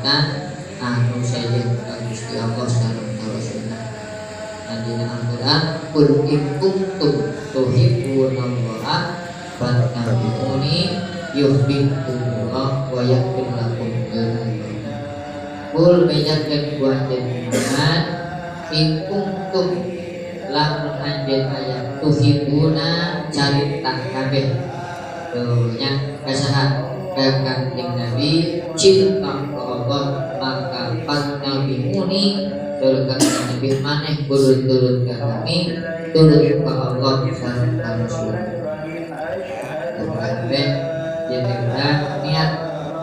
Ketaatan anu sejen ka Gusti Allah sareng ka Rasulna. Dina Al-Qur'an qul in kuntum tuhibbunallaha fattabi'uni yuhibbukumullah wa yaghfir lakum dzunubakum. Qul bejakeun ku anjeun Muhammad in kuntum lamun anjeun aya tuhibbuna carita kabeh. Tuh nya kasaha ka Kangjeng Nabi cinta ka Allah maka fattabi'uni turut ka Nabi maneh kudu turut ka kami turut ka Allah sareng ka Rasul. Kabeh jeung niat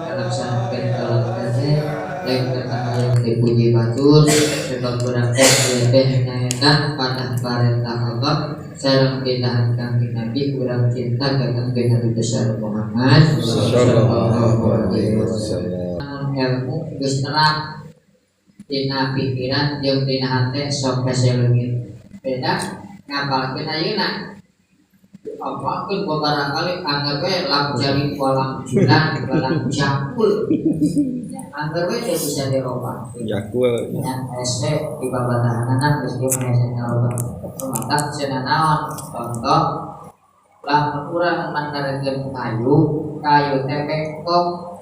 ngalaksanakeun salat teh lain karena hayang dipuji batur sebab urang teh teh nyaeta pada parentah Allah sareng titahan Kangjeng Nabi urang cinta ka Kangjeng Nabi besar Muhammad sallallahu alaihi wasallam. Ilmu geus terang dina pikiran jeung dina hate sok hese leungit. Beda ngapalkeun ayeuna apalkeun babaraha kali anggap we lam jali walam julan walam jakul. Anggap we teu bisa dirobah. Jakul. Nya hese di babatahanana geus kieu mah hese ngarobah. Matak cenah naon? Contoh lamun urang menerkeun kayu, kayu teh bengkok.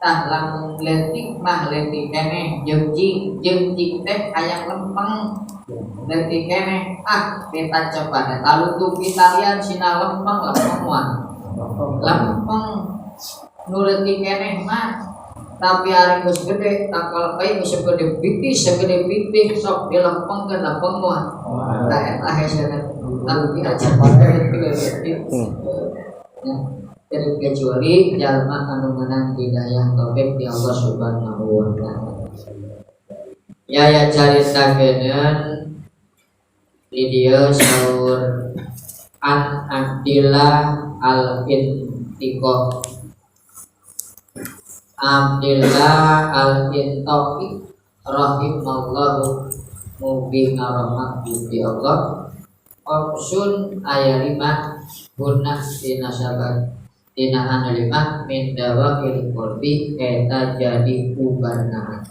Tah lamun leutik mah leutik keneh jeung cing, jeung cing teh hayang lempeng. Leutik keneh ah kita coba teh talutup Italian sina lempeng lempeng mah. Lempeng nu leutik keneh mah tapi ari geus gede tangkal kayu geus segede pitih segede pitih sok dilempengkeun lempeng mah. Tah eta hesena tapi aja leutik. Ya. Kecuali jalma anu menang hidayah taufik di Allah Subhanahu wa taala. Ya ya caritakeun di dieu saur An Abdillah Al-Intiqo. Abdillah Al-Intiqi rahimallahu mugi ngarohmat di Allah. Qamsun aya 5 guna dina sabar dina anu 5 min dawakil qalbi eta jadi ubarna.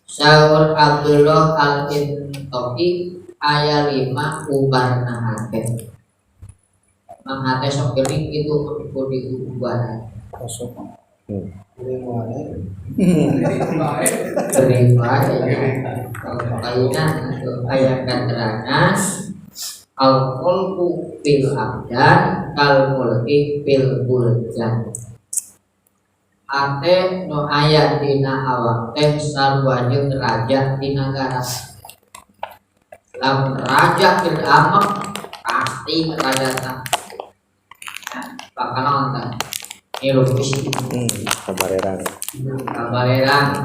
Saur Abdullah Al-Intoki aya 5 ubarna hate. Mang hate sok gering gitu kudu diubaran. Gering wae. Kayuna aya katerangan al-qalbu fil abdan kal mulki fil buldan. Ate nu aya dina awak teh sarua jeung raja di nagara. Lamun raja keur amek pasti raja tah. Nah, bakal naon tah? Ngilu bisi. Kabareran. Kabareran.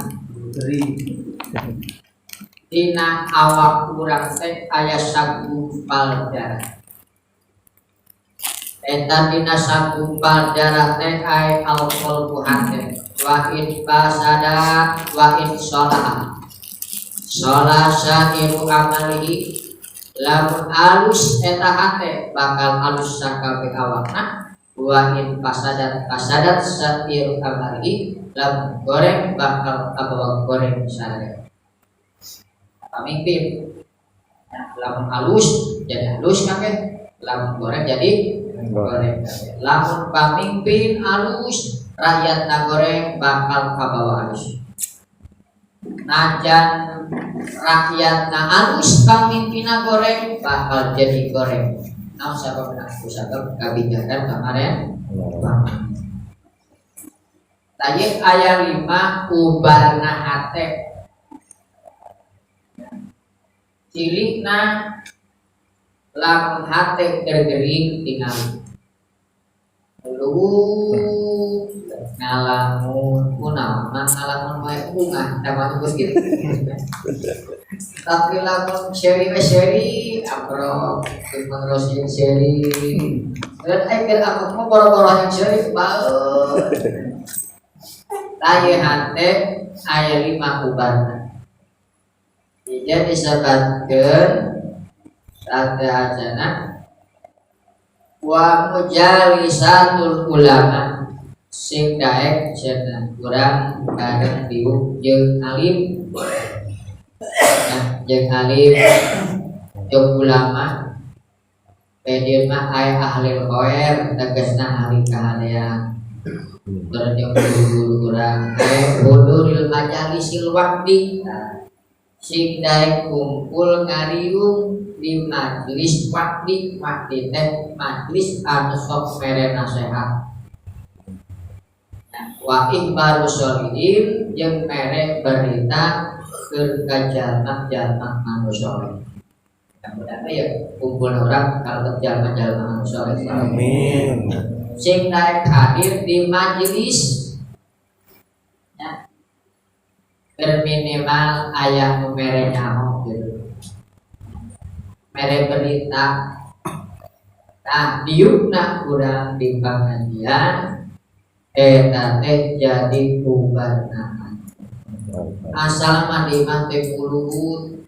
Dina awak urang teh aya sagumpal darah. Eta dina sagumpal darah teh aya alqalbu hate. Wa in fasada wa in sholaha. Sholah sairu amalihi lamun alus eta hate bakal alus sakabeh awakna. Wa in fasadat fasadat sairu amalihi lamun goreng bakal kabawa goreng sadaya. Pamimpin. Nah, lamun halus jadi halus kabeh, lamun goreng jadi goreng kabeh. Lamun pamimpin halus, rakyatna goreng bakal kabawa halus. Najan rakyatna halus, pamimpinna goreng bakal jadi goreng. Naon sababna? Ku sabab kabijakan kemarin. Tadi aya 5 ubarna hate. Cilikna lamun hate keur gering tingali. Lu ngalamun kunaon ngalamun wae bunga da mah geus kitu. Tapi lamun seri we seri amprok jeung jeung seri. Dan ai keur amprok mah boro-boro yang seri baeut. Tah ieu hate aya 5 ubarna. Jadi disebutkan tanda acana wa mujalisatul ulama. Sing daek cenah urang kadang diuk jeung alim. Nah, jeung alim jeung ulama Pedieu mah aya ahli khair tegasna ahli kahadean. Terus jeung guru-guru urang aya huduril majalisil waqti. Sing daek kumpul ngariung di majelis waqti, waqti teh majelis anu sok mere nasehat. Wa ikhbaru sholihin jeung mere berita keur ka jalma-jalma anu soleh. Mudah-mudahan ya kumpul orang kalau jalma-jalma anu soleh. Amin. Sing daek hadir di majelis ya, berminimal aya nu mere nyaho gitu. Mere berita. Nah, diukna urang di pengajian eta teh jadi ubarna. Asal mah di mah teh puluhut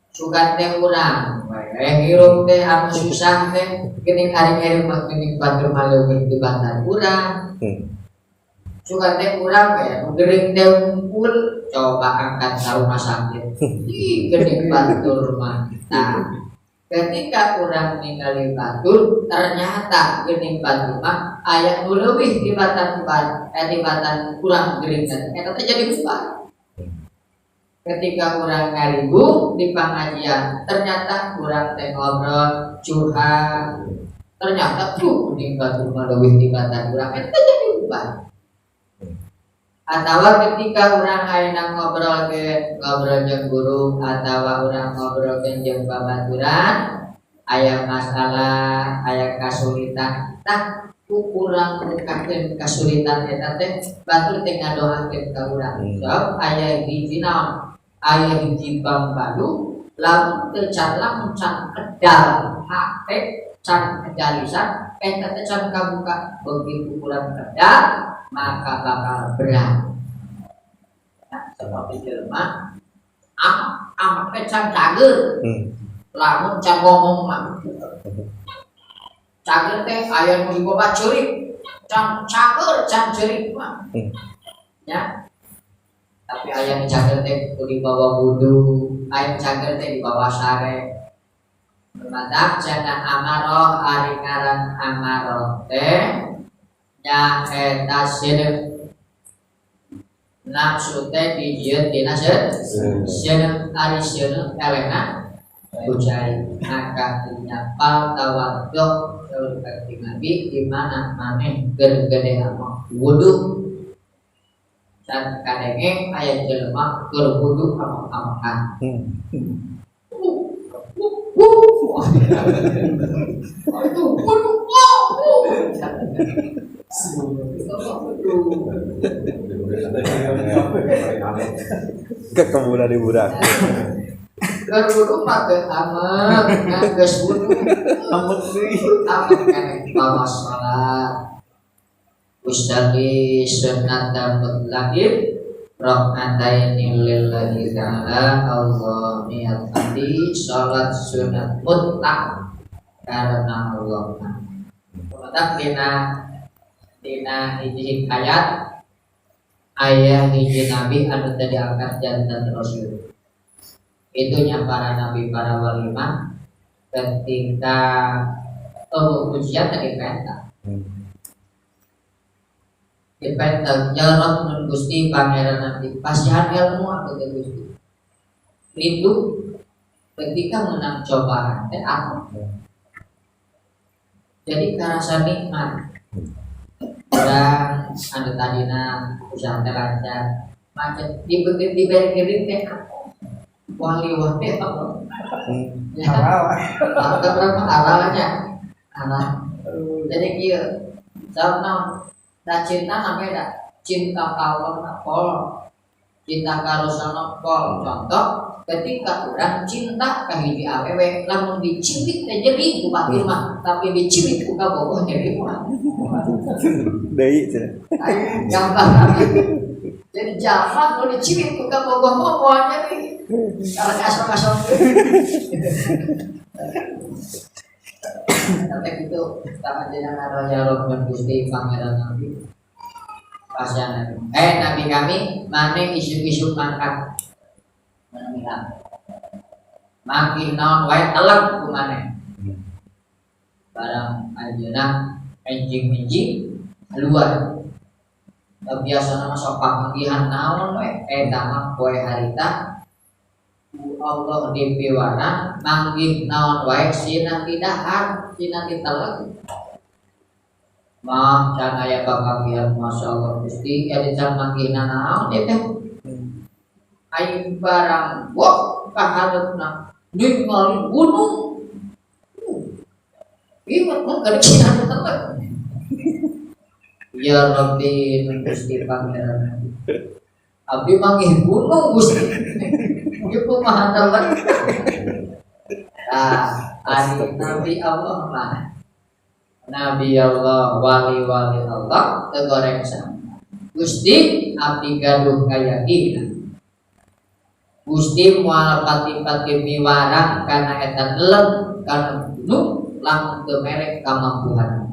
sugan teh urang we hirup teh anu susah teh geuning ari-ari mah geuning batur mah leuwih di bantar urang. Sugan teh urang we anu gering teh unggul coba angkat ka rumah sakit. Ih geuning batur mah. Nah, ketika urang ningali batur ternyata geuning batur mah aya nu leuwih tibatan tibatan kurang gering teh eta teh jadi beban. Ketika urang ngariung di pengajian ternyata urang teh ngobrol curhat ternyata tuh geuning batur mah leuwih tibatan urang eta teh jadi beban. Atawa ketika urang ayeuna ngobrol ke ngobrol jeung guru atawa urang ngobrol ke jeung babaturan aya masalah aya kasulitan tah ku urang mukakeun kasulitan eta teh batur teh ngadoakeun ka urang. Sebab aya hiji naon aya hiji pambalu lamun teu can lamun can kedal hate can kedalisan eta teh can kabuka begitu urang kedal maka bakal berat. Nah, seperti jelema amak teh can cager. Lamun can ngomong mah cager teh aya nu dibawa ceurik can cager can ceurik mah. Ya. Tapi aya nu cager teh kudu dibawa wudu, aya nu cager teh dibawa sare. Mantap cenah amaroh ari ngaran amaroh teh nya eta seuneu nafsu teh dijieun tina seuneu ari seuneu elehna ku cai maka dinya pal tawaddo saur Kanjeng Nabi di mana maneh keur gede amok wudu can kadenge aya jelema keur wudu amok-amokan. Itu wudu. Kekebunan di budak. Keur wudu mah teu amek, ngan geus wudu. Amek deui. Amek keneh bawa salat. Ustadi sunnata mutlaqin rakaataini lillahi ta'ala. Allah niat hati salat sunat mutlak karena Allah. Tetap dina hiji hikayat aya hiji nabi anu teu diangkat jantan rasul. Itunya para nabi para wali mah ketika ujian tadi perintah. Dipentang ya Rabb nun Gusti Pangeran Nabi pasihan ilmu aku teh Gusti. Rindu ketika menang cobaan teh aku. Jadi karasa nikmat. Urang anu tadina usaha teh lancar, macet diberi gering teh aku. Wali wah teh aku. Ya. Halal. Aku berapa halalnya? Halal. Jadi kieu. Sabab naon? Da cinta mah beda. Cinta ka Allah mah pol. Cinta ka Rasulna pol. Contoh ketika urang cinta ka hiji awewe lamun diciwit teh jadi ku batur mah, tapi diciwit ku kabogoh jadi mah. Deui cenah. Gampang. Jadi jalma nu diciwit ku kabogoh mah moal nyeri. Karena kasok-kasok. Sampai gitu, sama jenengan ya Rabb dan Gusti Pangeran Nabi. Pasien nabi kami maneh isu-isu mangkat menemilan manggih naon wae telek ku maneh barang anjeunna enjing-enjing keluar biasa nama sok panggihan naon we eta mah poe harita ku Allah dipiwarang manggih naon wae sina didahar sina ditelek mah can aya panggihan masyaallah Gusti aya can manggihna naon ieu teh aya barang wah ka hareupna ningali gunung ieu mah kada sina ditelek ya Rabbi Gusti Pangeran abdi manggih gunung Gusti ieu kumaha telek ah ari Nabi Allah mah Nabi Allah, wali-wali Allah tegoreng sama. Gusti abdi gaduh kayakinan. Gusti moal pati-pati miwarang kana eta delep kana gunung lamun teu mere kamampuan.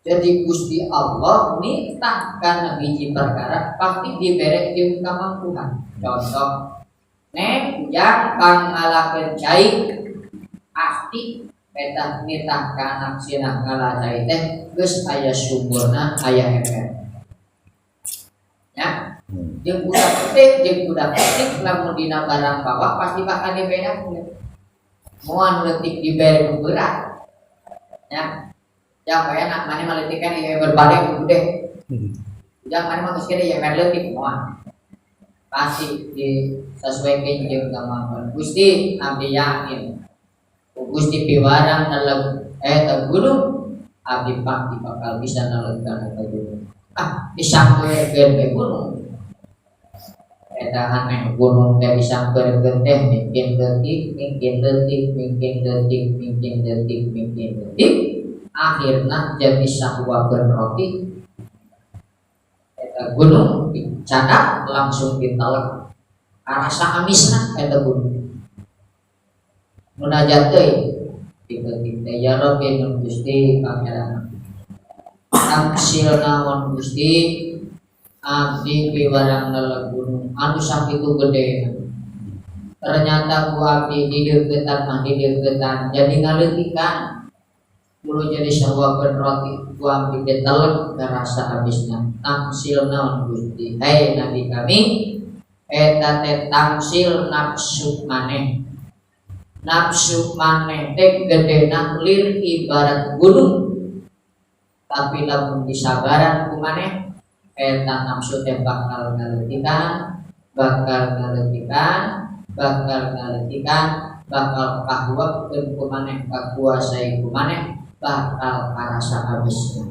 Jadi Gusti Allah nitah kana hiji perkara pasti dibere jeung kamampuan. Contoh, neng ujang pangngalakeun cai pasti eta nitah kana sinah ngalah cai teh geus aya sumurna aya ember. Ya. Jeung budak petik lamun dina barang bawa pasti bakal dibedakeun. Moal leutik dibere nu berat. Ya. Jang aya nak maneh mah leutik kan ieu berbalik nu gede. Jang maneh mah geus gede ya ember leutik moal. Pasti disesuaikan jeung kemampuan. Gusti abdi yakin Gusti piwarang dalam eta gunung abdi pasti bakal bisa naleungkeun eta gunung. Ah disampeurkeun ke gunung. Eta aneh gunung teh disampeurkeun teh mungkin leutik, mungkin leutik, mungkin leutik, mungkin leutik, mungkin leutik. Akhirna jadi sahuakeun roti. Eta gunung dicadak langsung ditelek. Karasa amisna eta gunung. Munajat teh tiba-tiba ya Rabbi nun Gusti Pangeran tamsil naon Gusti abdi piwarang nelep gunung anu sakitu gede ternyata ku abdi dideuketan mah dideuketan jadi ngaleutikan kulo jadi sahuakeun roti ku abdi ditelek karasa habisna tamsil naon Gusti hei nabi kami eta teh tamsil nafsu maneh nafsu maneh teh gedena lir ibarat gunung tapi lamun disabaran ku maneh eta nafsu teh bakal ngaleutikan bakal ngaleutikan bakal ngaleutikan bakal kahuapkeun ku maneh kakuasai ku maneh bakal karasa habisna.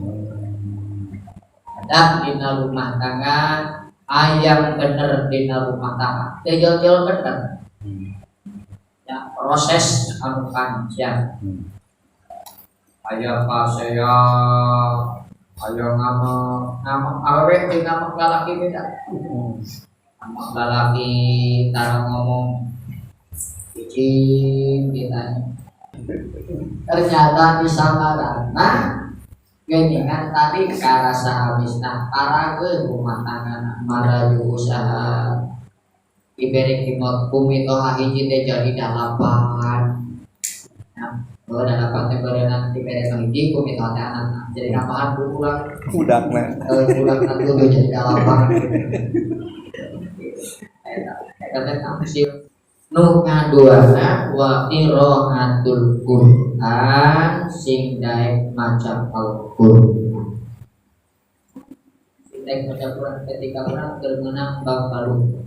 Ada dina rumah tangga ayam bener dina rumah tangga teu jol-jol bener. Ya, proses anu panjang. Aya pasea, aya ngamek, ngamek awewe jeung ngamek lalaki beda. Ngamek lalaki tara ngomong izin ditanya. Ternyata di samarana geningan tadi karasa habisna parage rumah tangga maraju usaha diberi kimot bumi toha hiji teh jadi dalapan. Nah, oh dalapan teh berenang diberi hiji bumi toha teh anak jadi nambahan pulang. Budakna. Budak nanti udah jadi dalapan. Eta teh tamsil nu kaduana wa qiraatul Qur'an sing daek maca Al-Qur'an. Sing daek maca Qur'an ketika urang keur meunang bab balu.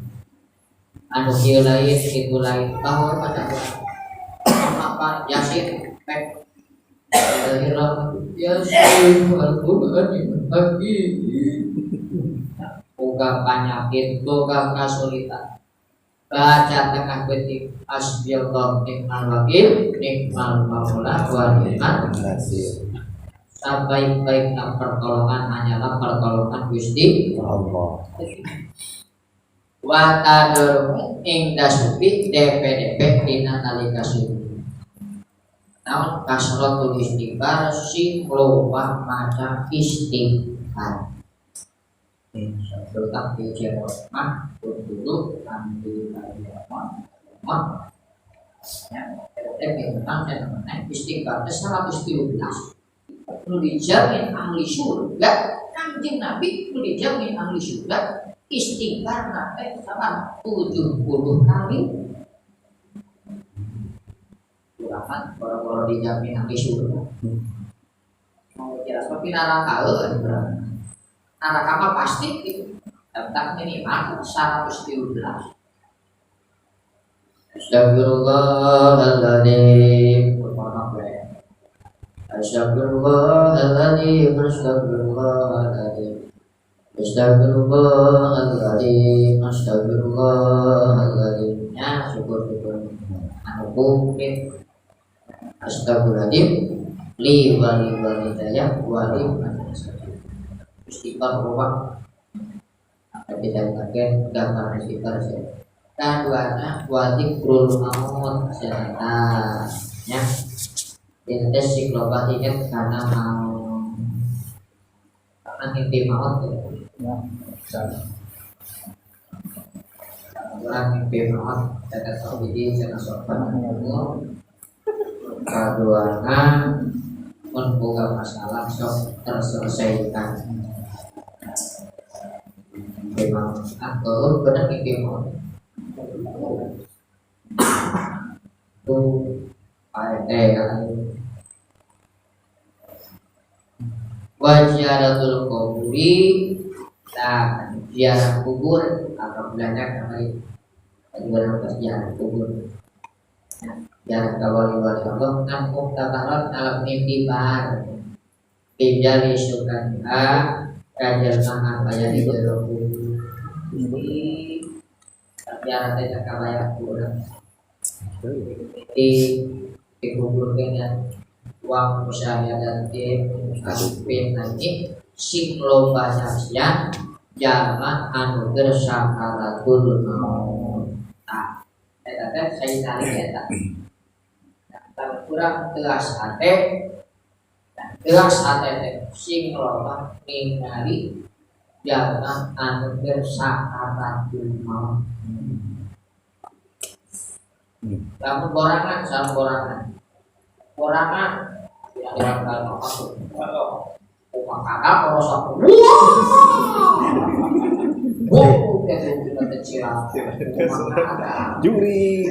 Anu kieu lain kitu lain bahwa maca Qur'an. Apa Yasin pek Yasin Al-Qur'an hakim. Boga penyakit, boga kesulitan. Baca tengah betik hasbiyallah ni'mal wakil, ni'mal maula wa ni'mal nasir. Sebaik-baiknya pertolongan hanyalah pertolongan Gusti Allah. Wa tadurmu ing dasubi DPDP dina nalika subi. Naon kasratul istighfar sing loba maca istighfar. Terutama di Jawa mah dulu ambil mah ya, memang dan mana istighfar 113 nu dijamin ahli surga. Kanjeng Nabi nu dijamin ahli surga istighfar teh sama 70 kali. Kurahan orang-orang dijamin ahli surga. Mau jelas tapi neraka eueuh neraka mah pasti gitu. Tentang minimal 113. Astagfirullahaladzim. Astagfirullahaladzim. Astagfirullahaladzim. Astagfirullahaladzim. Astagfirullahaladzim. Ya, syukur-syukur. Anu mungkin astagfirullahaladzim li wali walidaya wali istighfar rumah. Kita pakai gambar istighfar sih. Kaduana wadikrul maut serta ya. Ini tes siklopat ingat karena mau karena mimpi maut ya. Orang mimpi maut kata tauhid jangan sopan. Kaduana pun boga masalah sok terselesaikan. Mimpi maut atau benar mimpi maut. Tuh wajaratul kuburi, nah ziarah kubur atau banyak kali jualan ziarah kubur. Ziarah wali-wali Allah nampung tabarat alam mimpi bar pinjali sukanya kajar mana kaya di dalam kubur. Ziarah teh kabaya kurang di dikuburkan dan uang misalnya dan di asupin nanti sing lomba saksian zaman anu keur sakaratul maut. Tah eta teh saya tarik eta. Nah, kurang telas hate, telas hate teh sing loba ningali zaman anu keur sakaratul maut. Lamun borangan sama borangan. Borangan yang dalam masuk. Maka kalau satu, wow, kayak gitu kecil. Juri.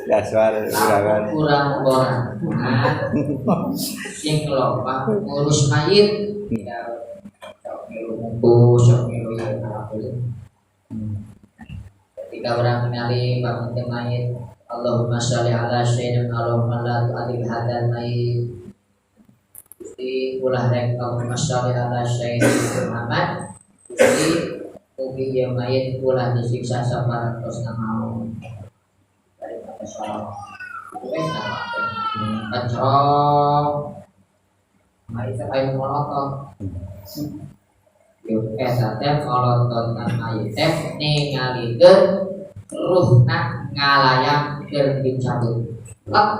Dasar borangan. Kurang borangan. Sing loba ngurus mayit. Ya, sok milu ngumpul, sok milu ieu alhamdulillah. Ketika orang mengenali bangun ke mayit, Allahumma sholli ala sayyidina Allahumma la tu'adzib hadzal mayit. Gusti ulah rek Allahumma sholli ala sayyidina Muhammad. Gusti mugi ieu mayit ulah disiksa saparantosna maut. Daripada sholat. Wes kancrong. Mayit sampai molotot. Eta teh molotot mayit teh ningalikeun ruhna ngalayang keur dicabut. Lep.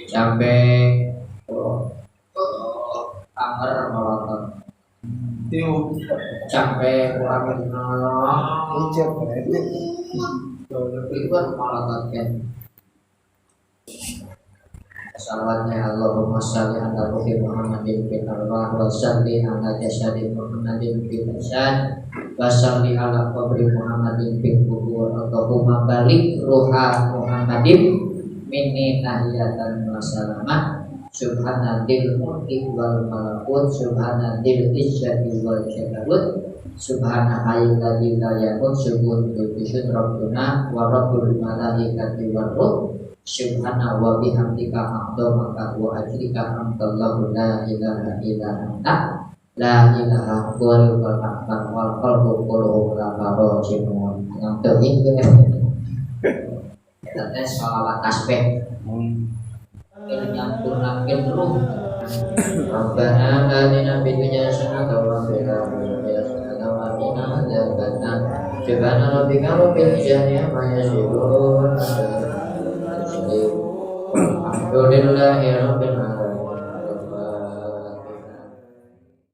Sampai anger molotot. Sampai kurang itu kan molotot kan. Salawatnya Allahumma shalli ala ruhi Muhammadin fil arwah wa salli ala jasadi Muhammadin fil jasad wa salli ala qabri Muhammadin fil kubur. Allahumma balik ruha Muhammadin minni tahiyatan wa salamah. Subhanadil mulki wal malakut, subhanadil izzati wal jabarut, subhana hayyul ladzi la yamut, subhun quddusun rabbuna wa rabbul malaikati war ruh. Subhana wa bihamdika a'dhamaka wa ajrika hamdallahu la ilaha illa anta la ilaha ghairukal akbar wal qalbu kulluhu laka raji'un. Yang teuing kita tes sholawat tasbih nyampurnakeun ruh. Rabbana atina fid dunya hasanah wa fil akhirati hasanah wa qina adzabannar. Subhana rabbika rabbil izzati amma yasifun. Alhamdulillahi.